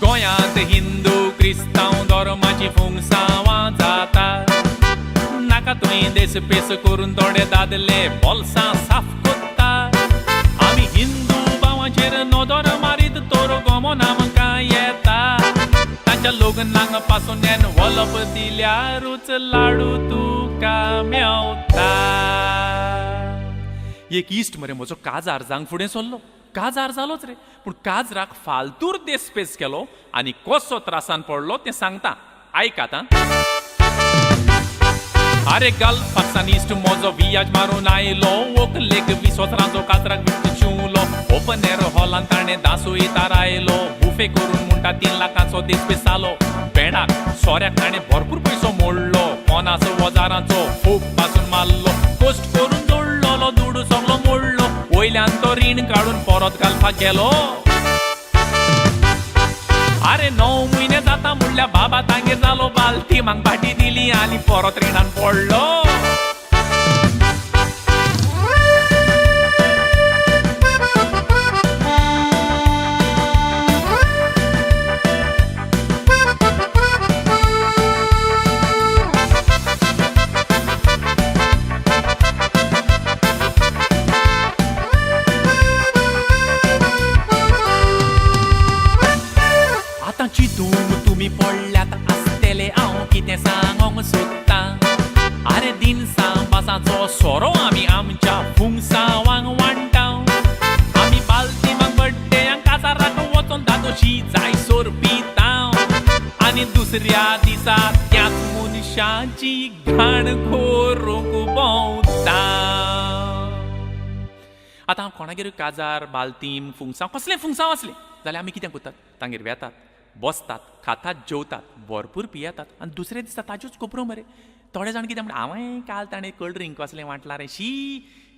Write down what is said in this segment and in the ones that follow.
गोंयांत हिंदू क्रिस्तांव धर्माची फुंगसांवां जाता. नाका तुवें देसपेस करून थोडे दादले बोल्सां साफ कोत्ता. आमी हिंदू भावांचेर नदर मारीत तर गोमोन आमकां येता. तांच्या लग्नाक पासून एनवलप दिल्यारूच लाडू तुका मेवता. एक इश्ट मरे म्हजो काजार जावंक फुडें सरलो. काजार जालोच रे, पूण काजराक फालतूर देसपेस केलो आनी कसो त्रासान पडलो तें सांगता, आयकात. आरे गल्फासान इश्ट म्हजो वियाज मारून आयलो. व्हंकलेक 20 वसरांचो काजराक विकत शिंवलो. ओपन एअर हॉलान ताणें दासूय तारायलो. बुफे करून म्हणटा 3 लाखांचो देसपेस जालो. भेंडाक सोऱ्याक ताणें भरपूर पयसो मोडलो. कोणाचो वजारांचो खूब पासून मारलो. कश्ट करून जोडलोलो दुडू सगलो मोडलो. वयल्यान तो रीण काडून परत घालपाक गेलो. अरे 9 म्हयने जाता म्हणल्यार बाबा तांगेर जालो. बालती म्हाका पाटी दिली आनी परत रिणान पडलो. आतां चिंतूंक तुमी पडल्यात आसतले हांव कितें सांगोंक सोदतां. आरे दिनसां पासाचो सोरो आमी आमच्या फुंगसांवांक वांट्टा. आमी बालतीमाक बड्डेयांक काजाराक वचोन दादोशी जायसर पिता आनी दुसऱ्या दिसा त्याच मनशाची घाण करूंक भोंवता. आतां हांव कोणागेरूय काजार बालतीम फुंगसांव कसलें फुंगसांव आसलें जाल्यार आमी कितें करतात, तांगेर वेतात, बसतात, खातात, जेवतात, भरपूर पियेतात आनी दुसऱ्या दिसा ताज्योच खबरो मरे. थोडे जाण कितें म्हणटा, हांवें काल ताणें कोल्ड ड्रिंक कसलें वांटलां रे, शी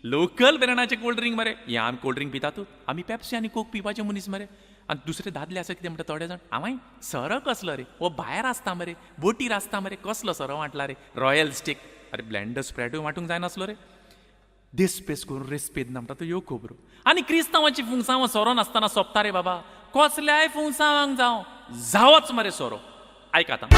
लोकल ब्रँडाचें कोल्ड ड्रिंक मरे. हें आमी कोल्ड ड्रिंक पितातूच, आमी पेप्सी आनी कोक पिवपाचे मनीस मरे. आनी दुसरे दादले आसा कितें म्हणटा थोडे जाण, हांवें सोरो कसलो रे, हो भायर आसता मरे, बोटीर आसता मरे, कसलो सोरो वांटला रे, रॉयल स्टीक. अरे ब्लँडर स्प्रायटूय वांटूंक जायनासलो रे. देसपेस करून रेस्पेद ना म्हणटा तो ह्यो खबरो. आनी क्रिस्तांवाची फुंगसांवां सोरो नासतना सोंपता रे बाबा. कसल्याय फुंगसांवांक जावं जावच मरे सोरो. आयक आतां.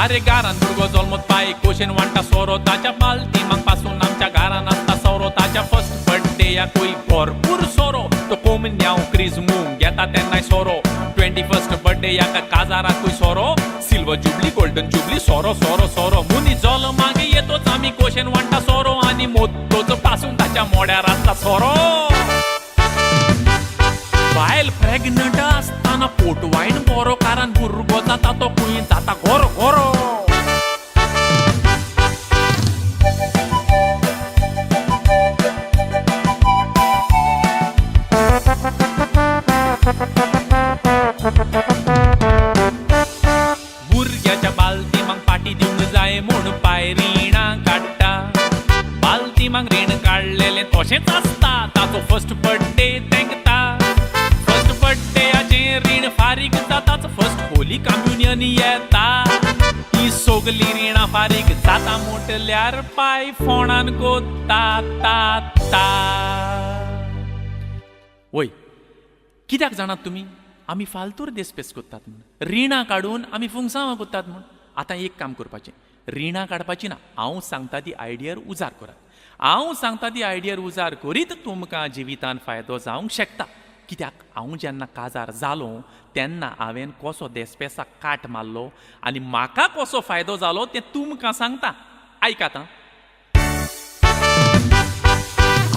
आरे घरान भुरगो जल्मत पाय कोशेन वांट्टा सोरो. ताच्या बालतीमाक पासून आमच्या घरान आसता सोरो. ताच्या फर्स्ट बर्थडेयाकूय भरपूर सोरो. तो कोमन्यांव क्रिजमू घेता तेन्नाय सोरो. 21st बर्थडेयाक काजाराकूय सोरो. सिल्वर जुबली गोल्डन जुबली सोरो सोरो सोरो. मुनी जल्माक येतोच आमी कोशेन वांट्टा सोरो आनी मोत्तोच पासून ताच्या मोड्यार आसता सोरो. बायल प्रेग्नंट आसतना पोटवायन बरो, कारण भुरगो जाता तो खंय जाता गोरो गोरो. भुरग्याच्या बालतीमाक पाटी दिवंक जाय म्हूण पाय रिणां काडटा. बालतीमाक रीण काडलेलें तशेंच आसता, ताचो फर्स्ट बर्थडे तेंकता. फर्स्ट बर्थडेयाचें रीण फारीक जाताच, फर्स्ट होली कम्युनियन येता. ही सगलीं रिणां फारीक जाता म्हटल्यार पाय फोणान कोत्ता ता ता. वय कित्याक जाणात तुमी, आमी फालतूर देसपेस करतात म्हूण, रिणां काडून आमी फुंगसांवां करतात म्हूण. आतां एक काम करपाचें, रिणां काडपाची ना. हांव सांगता ती आयडियार उजार करात. हांव सांगता ती आयडियार उजार करीत तुमकां जिवितान फायदो जावंक शकता. कित्याक हांव जेन्ना काजार जालो तेन्ना हांवें कसो देसपेसाक काट मारलो आनी म्हाका कसो फायदो जालो तें तुमकां सांगता, आयकात.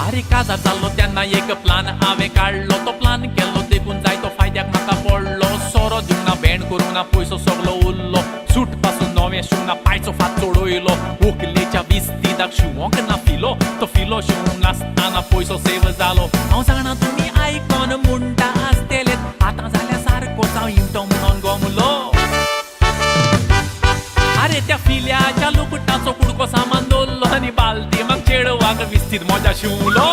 आरे काजार जाल्लो तेन्ना एक प्लान हांवें काडलो. तो प्लान केल्लो देखून जायतो फायद्याक म्हाका पडलो. सोरो दिवंक ना, भेंड करूंक ना, पयसो सगलो उरलो. सूट पासून नवें शिवंक ना, पायचो फात चडयलो. व्हंकलेच्या विस्तिदाक शिंवोंक ना फिलो, तो फिलो शिवंक नासतना पयसो सेव जालो. हांव जाणा तुमी आयकोन म्हणटा आसतले, आतां जाल्यार सारकोच हांव इमटो म्हणून गोमलो. अरे त्या फिल्याच्या लुकटाचो कुडको सामान दवरलो आनी बालतीमाक चेडवाक विस्तीद म्हज्या शिंवलो.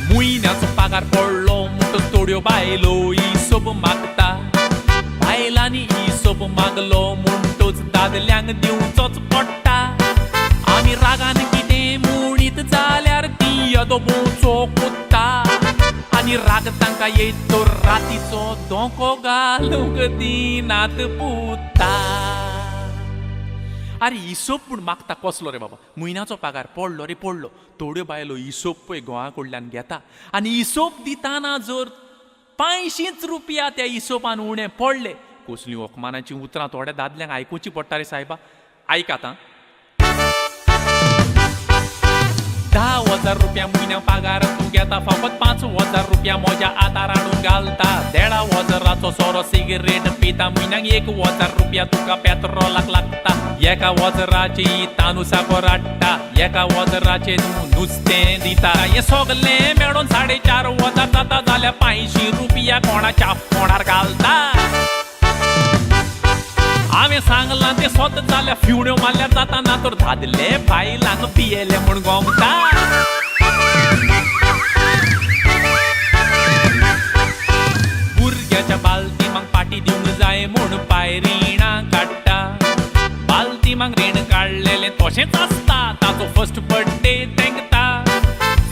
म्हयन्याचो पगार पडलो म्हणटच थोड्यो बायलो हिसोब मागता. बायलांनी हिसोब मागलो म्हणटच दादल्यांक दिवचोच पडटा. आमी रागान भोंवचो कोत्ता आनी राग तांकां येयत तर रातीचो दोंको घालूंक दिनात पुता. आरे हिसोब पूण मागता कसलो रे बाबा, म्हयन्याचो पगार पडलो रे पडलो. थोड्यो बायलो हिसोब पळय घोवा कडल्यान घेता आनी हिसोब दितना जर 500 रुपया त्या हिसोबान उणें पडले, कसलीं अपमानाचीं उतरां थोड्या दादल्यांक आयकुचीं पडटा रे सायबा. आयक आतां, 10,000 रुपया म्हयन्या पगार तूं घेता, फकत 5,000 रुपया म्हज्या आदार हाडून घालता. 1,500 सोरो सिगरेट पिता, म्हयन्याक 1,000 रुपया तुका पेत्रोलाक लागता. 1,000 तानुसाको हाडटा, 1,000 तूं नुस्तें दिता. हें सगलें मेळोन 4,500 जाता, जाल्यार 500 रुपया कोणाच्या फोंडार घालता. हांवें सांगलां तें सोत जाल्यार फिवण्यो मारल्यार जाता, ना तर दादले बायलांक पियेले म्हूण गोमता. भुरग्याच्या बालदिमांक पाटी दिवंक जाय म्हूण पाय रिणां काडटा. बालदिमांक रीण काडलेलें तशेंच आसता, ताचो फर्स्ट बर्थडे तेंकता.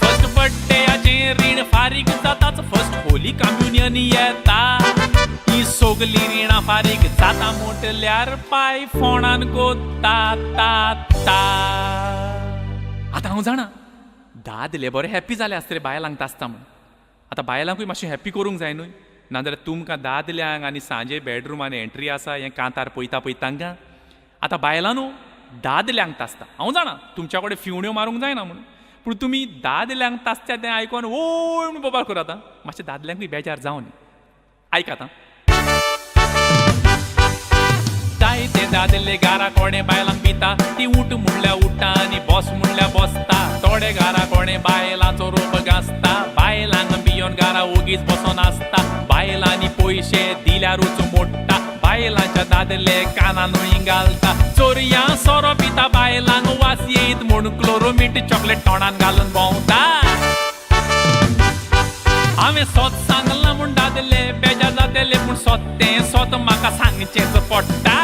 फर्स्ट बर्थडेयाचें रीण फारीक जाताच, फर्स्ट होली कम्युनियन येता. ही सगलीं रिणां फारीक जाता म्हटल्यार पाय फोंडान कोत्ता ता ता. आतां हांव जाणा दादले बरे हॅप्पी जाले आसतले बायलांक तासता म्हूण. आतां बायलांकूय मातशें हॅप्पी करूंक जाय न्हय, नाजाल्यार तुमकां दादल्यांक आनी सांजे बेडरुमान एंट्री आसा हें कांतार पळयता पळयता तांकां. आतां बायलां न्हू दादल्यांक तासता. हांव जाणा तुमच्या कडेन फिवण्यो मारूंक जायना म्हूण, पूण तुमी दादल्यांक तासता तें आयकोन ओय म्हूण बोबाळ करात. आतां मातशें दादल्यांकूय बेजार जावं न्ही. आयक आतां, जायते दादले घरा कोणे बायलांक पिता, ती उठ म्हणल्या उठ्ठा आनी बस म्हणल्या बसता. थोडे घरा कोणे बायलांचो रोप गाजता, बायलांक बियोन घरा ओगीच बसोन आसता. बायलांनी पयशे दिल्यारूच मोडटा, बायलांच्या दादले कानानूय घालता. चोरयां सोरो पिता, बायलांक वास येयत म्हूण क्लोरोमीट चॉकलेट तोंडान घालून भोंवता. हांवें सोत सांगलां म्हूण दादले बेजार जातले, पूण सोत तें सोत म्हाका सांगचेंच पडटा.